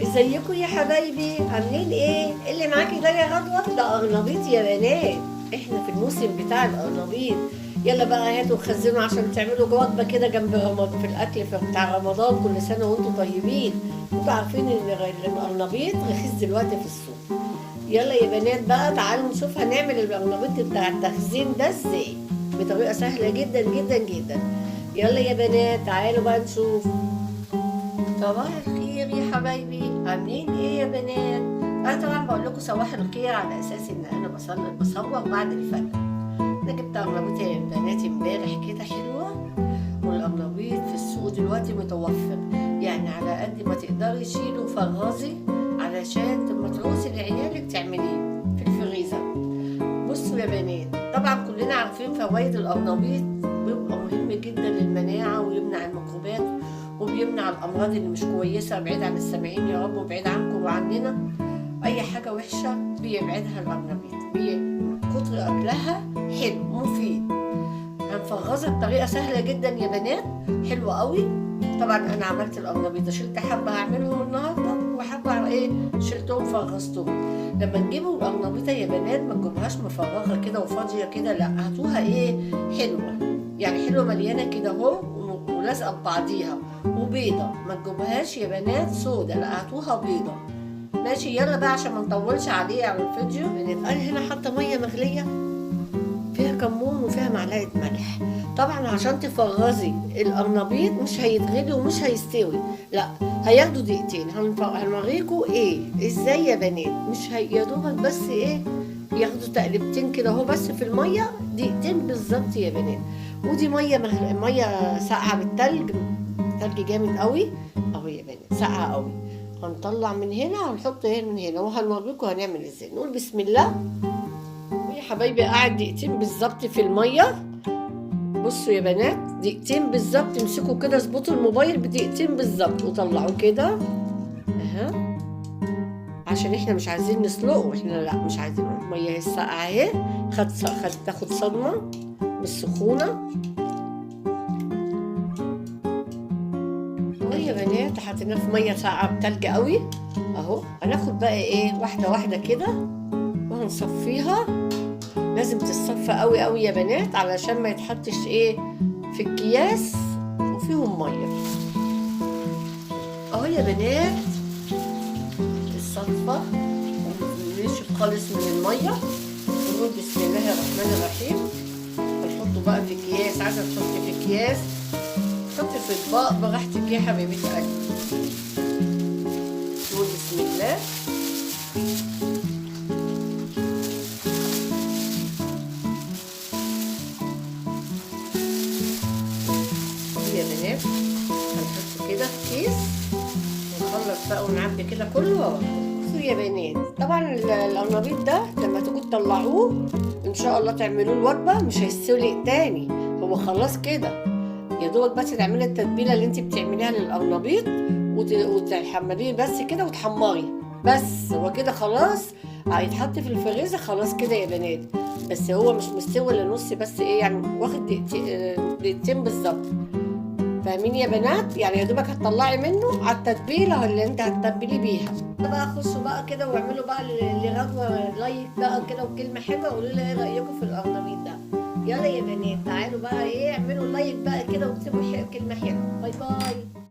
ازيكم يا حبايبي؟ عاملين ايه؟ اللي معاكي ده يا غدوه ده قرنبيط يا بنات. احنا في الموسم بتاع القرنبيط. يلا بقى هاتوا خزنوا عشان تعملوا وجبة كده جنب رمضان في الاكل في بتاع رمضان. كل سنة وانتم طيبين. انتوا عارفين ان القرنبيط رخيص دلوقتي في السوق. يلا يا بنات بقى تعالوا نشوف هنعمل القرنبيط بتاع التخزين ده ازاي بطريقة سهلة جدا جدا جدا. يلا يا بنات تعالوا بقى نشوف. صباح الخير يا حبايبي، عاملين ايه يا بنات؟ انا طبعا بقول لكم صباح الخير على اساس ان انا بصور بعد الفجر. انا جبت قرنبيط يا بنات امبارح كده حلوة، والقرنبيط في السوق دلوقتي متوفر، يعني على قد ما تقدري شيلي وفرزي علشان لما تعوزي لعيالك تعمليه في الفريزر. بصوا يا بنات، طبعا كلنا عارفين فوائد القرنبيط، بيبقى مهم جدا للمناعه ويمنع الميكروبات وبيمنع الامراض اللي مش كويسة، بعيد عن السامعين يا رب وبعيد عنكم وعننا. اي حاجة وحشة بيبعدها القرنبيط، كتر اكلها حلو مفيد. هنفرزها بطريقة سهلة جدا يا بنات، حلوة قوي. طبعا انا عملت القرنبيط، شلت حبه هعملهم النهارده وحبه ايه شلتهم فرزتهم. لما تجيبوا القرنبيطه يا بنات ما تجيبوهاش مفرغة كده وفاضيه كده، لا هاتوها ايه حلوة، يعني حلوة مليانة كده اهو ولازقه ببعضيها وبيضه. ما تجيبوهاش يا بنات سودا، لا هاتوها بيضة. ماشي يلا بقى عشان ما نطولش عليه على الفيديو. انا هنا حاطه مية مغليه فيها كمون وفيها معلقه ملح. طبعا عشان تفرزي القرنبيط مش هيتغلي ومش هيستوي، لا هياخدوا دقيقتين. هنوريكوا ايه ازاي يا بنات. مش يا دوبك بس ايه ياخدوا تقلبتين كده اهو بس في المية، دقيقتين بالظبط يا بنات. ودي مية مية ساقعه بالتلج، تلج جامد قوي اهو يا بنات، ساقعه قوي. هنطلع من هنا هنحط هنا من هنا وهنوريكم هنعمل ازاي. نقول بسم الله يا حبايبي. قاعد دقيقتين بالظبط في المية. بصوا يا بنات دقيقتين بالظبط، امسكوا كده اظبطوا الموبايل بدقيقتين بالظبط وطلعوه كده اها، عشان احنا مش عايزين نسلقه، احنا لا مش عايزين. المية اهي الساقعه اهي، خد تاخد صدمة بالسخونه. يا بنات حطيناه في مية ساقعه بتلج قوي اهو. هناخد بقى ايه واحدة واحدة كده وهنصفيها. لازم تتصفى قوي قوي يا بنات علشان ما يتحطش ايه في الكياس وفيهم مية. اهو يا بنات الصفة ونشف خالص من المية. ونقول بسم الله الرحمن الرحيم. هنحطه بقى في اكياس، عايزه تحطي في اكياس حطي في اطباق براحتك يا حبيبه قلبي. نقول بسم الله. يا بنات هنحطه كده في كيس ونخلص بقى ونعبي كده كله. بصوا يا بنات طبعا القرنبيط ده لما تيجوا تطلعوه ان شاء الله تعملوه الوجبة مش هيستوي تاني، هو خلاص كده يا دوبك بس تعملي التتبيله اللي انت بتعمليها للقرنبيط وتحمريه بس كده وتحمري بس، هو كده خلاص هيتحط في الفريزر خلاص كده يا بنات. بس هو مش مستوي الا نص بس ايه يعني واخد دقيقتين بالظبط. فاهمين يا بنات؟ يعني يا دوبك هتطلعي منه على التتبيله اللي انت هتتبلي بيها. بقى خشوا بقى كده واعملوا بقى لغدوه like بقى كده وكلمه حلوة، وقولوا لي ايه رايكم في القرنبيط ده. يلا يا بنات تعالوا بقى ايه اعملوا like بقى كده واكتبوا كلمة حلوة. bye bye.